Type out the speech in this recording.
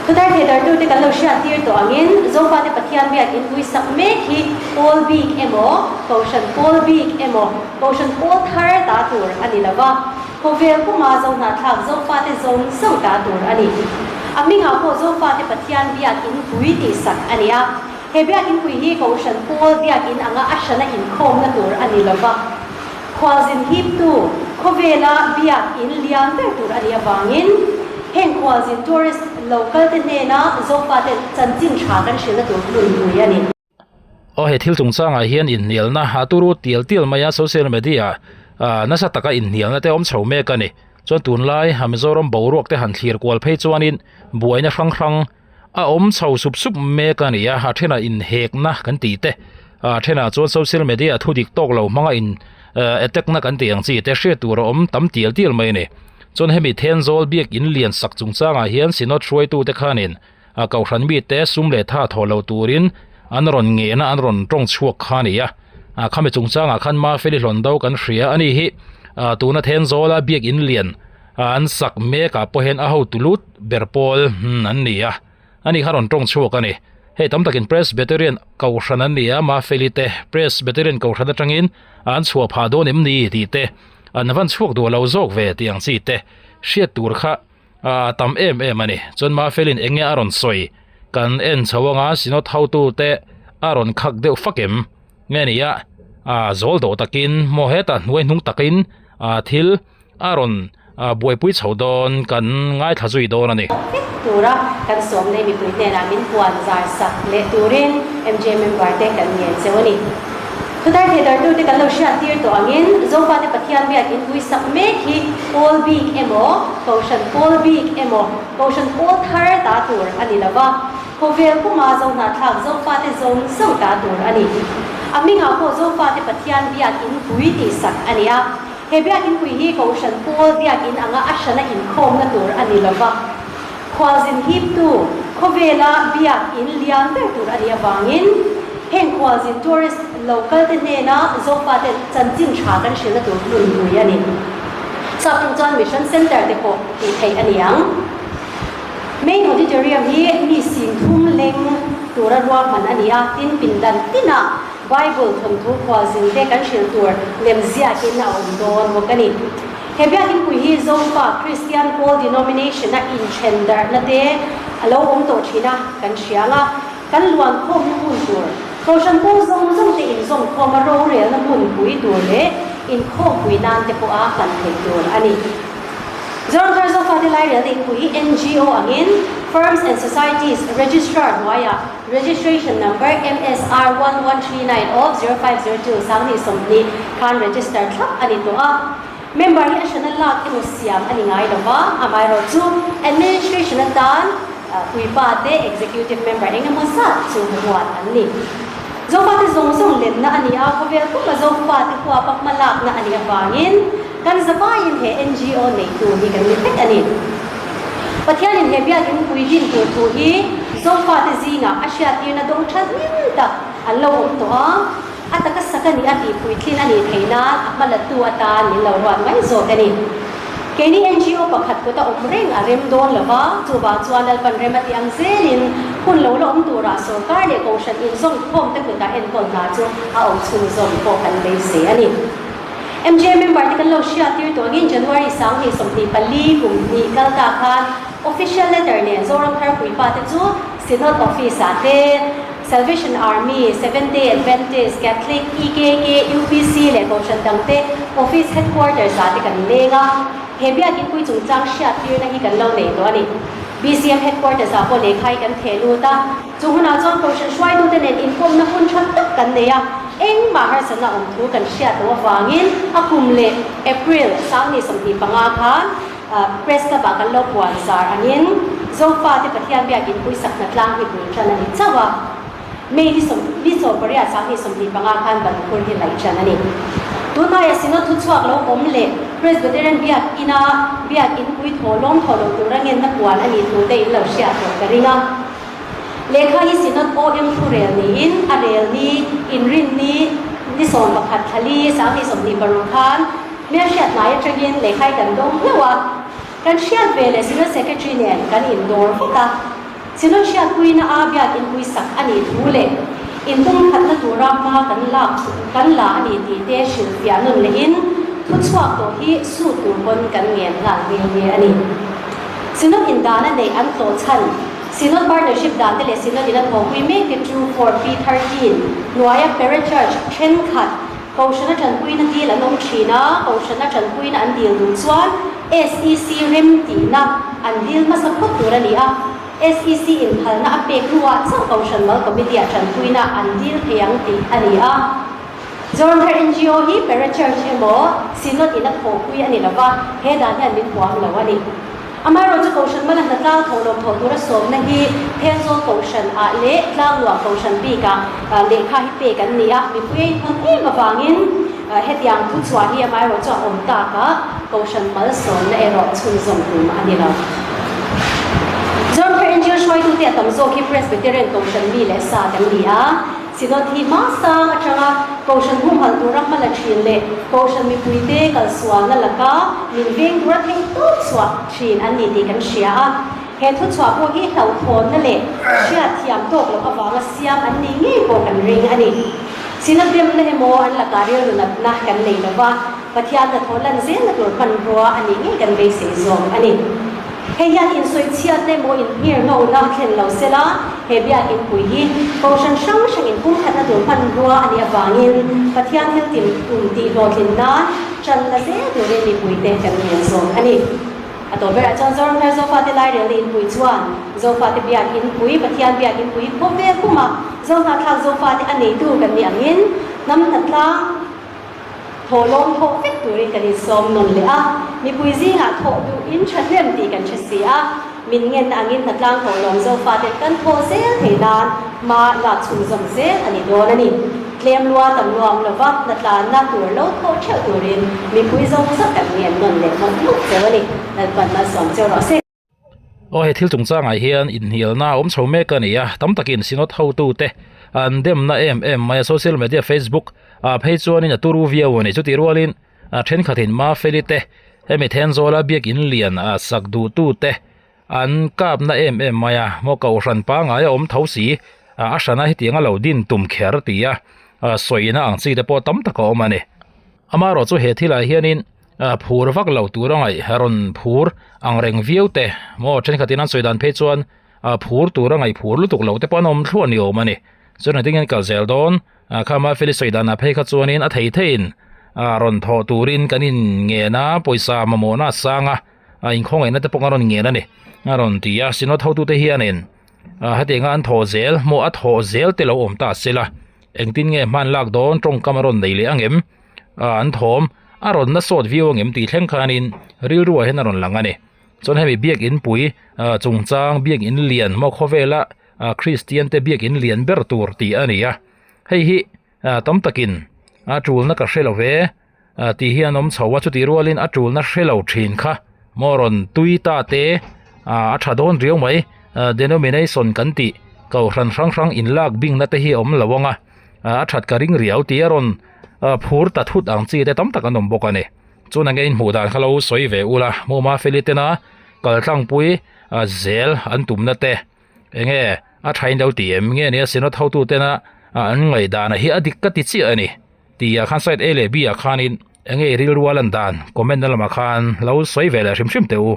Thuthar theidartute kan lo hriattir tawh angin Zofate Pathian biak inpui sak mek hi pawl bik emaw, Kohhran pawl bik emaw, Kohhran pawl thar ta tur a ni lo va, khawvel puma Zohnahthlak Zofate zawng zawng ta tur a ni. A hmingah pawh Zofate Pathian biak inpui tih sak a ni a. He biak inpui hi Kohhran pawl biak in anga a hrana inkhawmna tur a ni lo va. Khualzin hiptu khawvela biak in lian ber tur a nih avangin heng khualzin tourist lo kalte hnena Zofate chanchin tha kan hrilhna tur hmunpui a ni. Aw he thil chungchangah hian inhnialna a turu tial tial mai a, social media ah nasa taka inhnialna te a awm chho mek a ni. Chuan tunlai a Mizoram boruak te han thlir kual phei chuanin buaina hrang hrang a awm chho sup sup mek a ni a, a thenah inhekna kan tih te, a thenah chuan social media thu dik tawk lo hmanga in attack na kan tih ang chi te hriat tur a awm tam tial tial mai a ni. Chuan hemi Thenzawl biak in lian sak chungchangah hian Synod hruaitute khanin a kohhran mite sum leh tha thawh lo turin an rawn ngehna an rawn tawng chhuak kha a ni a, a khami chungchangah khan Mafeli hlawn do kan hria a ni hi tuna Thenzawla biak in lian an sak mekah pawh hian a hotu lut ber pawl an ni a, ani kha rawn tawng chhuak a ni. Hei tam takin Presbyterian kohhran an ni a, Mafeli te Presbyterian kohhran atangin an chhuah phah dawn em ni tih te an van chhuak duh lo zawk ve tih ang chi te hriat tur kha a tam em em a ni. Chuan Mafelin eng nge a rawn sawi kan en chho anga Synod hotu te a rawn khak deuh fak em nge ni a, a zawl dawh takin maw hetah hnuai hnung takin a thil a rawn buaipui chho dawn kan ngaithla zui dawn a ni. Vek tura kan sawm nei mipui hnenah min puan zar sak leh turin MJ member te kan ngen cheu a ni. Thuthar theidartute kan lo hriattir tawh angin Zofate Pathian biak inpui sak mek hi pawl bik emaw, Kohhran pawl bik emaw, Kohhran pawl thar ta tur a ni lo va, khawvel puma Zohnahthlak Zofate zawng zawng ta tur a ni. A hmingah pawh Zofate Pathian biak inpui tih sak a ni a. He biak inpui hi Kohhran pawl biak in anga a hrana inkhawmna tur a ni lo va. Khualzin hiptu khawvela biak in lian ber tur a nih avangin heng khualzin tourist lo kalte hnena Zofate chanchin tha kan hrilhna tur hmunpui a ni. Sap ṭawng chuan Mission Centre te pawh tih theih a ni ang. Main Auditorium hi mi 30 leng tura ruahman a ni a, tin pindan tinah Bible thawnthu khualzin te kan hrilh tur lem ziakin a awm dawn bawk a ni. He biakinpui hi Zofa Christian Pawl Denomination-a inthen darhna te a lo awm tawh thin a, kan hria ang a, kan luan khawmna hmun tur, Kohhran pawl zawng zawng te inzawm khawma rorelna hmunpui tur leh inkhawmpui nan te pawha hman theih tur a ni. Zoramthar Zofate Lairelna Inpui hi NGO angin Firms and Societies Registrar hnuaiah Registration number MSR 1139 of 0502 2020 khan register thlap a ni tawh a. Member hi a hrana lak emaw siam a ni ngai lo va, amaherawh chu administration atan puipa te executive member eng emaw zat chu huat an ni. Zofate zawng zawng lenna a ni a, khawvel puma Zofate huapa hma lakna a nih avangin kan zavaiin he NGO neitu hi kan ni vek a ni. Pathianin he biakin pui din tur thu hi Zofate zingah a hriattirna dawng tha hlim tak an lo awm tawh a, a taka sak a nih a tih puitlin a nih theih nan a hmalatu atan min lo ruat mai zawk a ni. Keini NGO pakhat kuta awm reng a rem dawn lo va, chuvang chuan Lalpan rem a tih ang zelin hun lo la awm turah sorkar leh kohhran inzawmkhawm te kutah enkawl hna chu a awm chhunzawm pawh kan beisei a ni. MJ member te kan lo hriattir tawh angin January 2024 kum hnih kal ta khan official letter nen Zoram Tharpui pa te chu Synod Office ah te Salvation Army, Seventh Day Adventist, Catholic, EKK, UPC leh Kohhran dang te Office Headquarters ah te kan leng a, he biakinpui chungchang hriattirna hi kan lo nei tawh a ni. BCM Headquarters ah pawh lehkha hi kan theh lut a. Chu hunah chuan Kohhran hruaitute nen inkawmna hun tha tak kan nei a, engmah harsatna awm thu kan hriat loh avangin a kum leh April 2025 khan Press Club ah kan lo puan zar angin Zofate Pathian biakin puisak hnatlang hi bul tan a ni chauh a, May ni 18 2025 khan Bankhur hi laih tan a ni. Tunhnaia Synod thuchhuak lo awm leh Presbyterian biak ina biak inpui thaw lawm thaw lo tura ngenna puan a nih thu te in lo hriat tawh ka ring a. Lehkha hi Synod OM thurel niin a rel ni, inrin ni, ni 11 thla li, 2026 khan hmelhriat hnai atangin lehkha hi kan dawng hlauh a. Kan hriat ve leh Synod Secretary nen kan indawr vak a. Synod hriatpuina a biak inpui sak a nih thu leh inpumkhatna tura hma kan lak kan la a ni tih te hrilhfiah nawn lehin thuchhuak tawh hi sut tur pawn kan ngen nghal nghe nghe a ni. Synod indana neih an tlawh chhan Synod Partnership dan te leh Synod in a thawhpui mek te chu 4P13 hnuaia Parachurch thenkhat Kohhrana tanpuina dil an awm thin a, Kohhrana tanpuina an dil duh chuan SEC rem tihna an dil hmasa phawt tur a ni a, SEC inphalna a pek hnuah chauh Kohhran Mal Committee-ah tanpuina an dil thei ang tih a ni a. Zoramthar NGO hi Parachurch emaw Synod in a thawhpui a ni lo va, he dan hian min huam lo a ni. Amaherawhchu Kohhran Mala hnatlang thawhlawm thawh tura sawmna hi Thenzawl Kohhran ah leh Tlangnuam Kohhran bikah lehkha hi pek an ni a, mipui a inhawn em avangin hetiang thuchhuah hi amaherawhchu a awm tak a, Kohhran malsawmna erawh chhunzawm tum a ni lo. Zoramthar NGO hruaitute a tam zawk hi Presbyterian Kohhran mi leh sa kan ni a. Synod hi hma sang atanga Kohhran humhalh tura hma la thin leh Kohhran mipuite kalsualna laka min veng tura theng tawp chhuah thin an ni tih kan hria a. He thuchhuah pawh hi hlauhthawnna leh hriatthiam tawk loh avanga siam an nih ngei pawh kan ring a ni. Synod demna emaw an laka rilru natna kan nei lova, Pathian hnathawh lan zelna tur hmanrua a nih ngei kan beisei zawk a ni. Hei hian insawichhiatna emaw inhmirhnawhna thlen lo sela, he biakinpui hi Kohhran hrang hrang inpumkhatna tur hmanrua a nih avangin Pathian thil tin tum tih hlawhtlin nan ṭan la zel turin mipuite kan ngen zawk a ni. A tawh berah chuan Zoramthar Zofate Lairelna Inpui chuan Zofate biakinpui, Pathian biakinpui khawvel puma Zohnahthlak Zofate a neitu kan nih angin hnam hnatlang, Thawhlawm thawh vek turin kan insawm nawn leh a, mipui zingah thawh duh in thahnem tih kan hre si a, min ngenna angin hnatlang thawhlawm Zofaten kan thawh zel thei nan hma lak chhunzawm zel a ni dawn a ni. Tlem lua tam luam lova hnatlanna tur lo thawh theuh turin mipui zawng zawng kan ngen nawn leh mawlh mawlh cheu a ni. Lalpan malsawm cheu rawh se. Aw he thil chungchangah hian inhnialna a awm chho mek a ni a, tam takin Synod hotute an demna em em mai a, social media Facebook ah phei chuanin a turu viau a ni. Chutih rualin thenkhatin Mafeli te hemi Thenzawl a biakin lian a sak duhtute an kapna em em mai a, maw kohhran pangngai a awm tho si a hrana hetiang a lo din tum kher ti a sawina ang chi te pawh tam tak a awm a ni. Amaherawhchu he thilah hianin phur vak lo tur a ngaih rawn phur ang reng viau te maw thenkhatin an sawi dan phei chuan phur tur a ngaih phur lutuk lo te pawh an awm thluah ni awm a ni. Chuan engtin nge an kal zel dawn khama Feli sawi danah phei kha chuanin a thei theiin rawn thawh turin kan in ngen a pawisa mamawhna a sang a inkhawngaihna te pawh a rawn ngen a ni a rawn ti a Synod hotute hianin hetianga an thawh zel maw a thawh zel te lo awm ta sela engtin nge hman lak dawn tawngkam a rawn nei leh angem an thawm a rawn na sawt viau angem tih thleng khanin rilruah hian a rawn lang a ni chuan hemi biakin pui chungchang biakin lian maw khawvela Kristian te biakin lian ber tur tih a ni a hei hi tam takin a tulna ka hre lo ve tih hi an awm chho a chutih rualin a tulna hre lo thin kha maw rawn tui ta te a tha dawn riau mai denomination kan tih kohhran hrang hrang inlak bingna te hi a awm lo ang a a that ka ring riau tih a rawn phur ta thut ang chi te tam tak an awm bawk a ni chuan enge in hmuh dan kha lo sawi ve ula muma feli tena kaltlangpui zel an tumna te enge a thain lo ti em nge nia synod hotu tena an ngaihdan hi a dik ka ti chiah a ni tih ah khan side A leh B ah khanin enge i rilru a lan dan comment na lamah khan lo sawi ve leh hrim hrim teh u.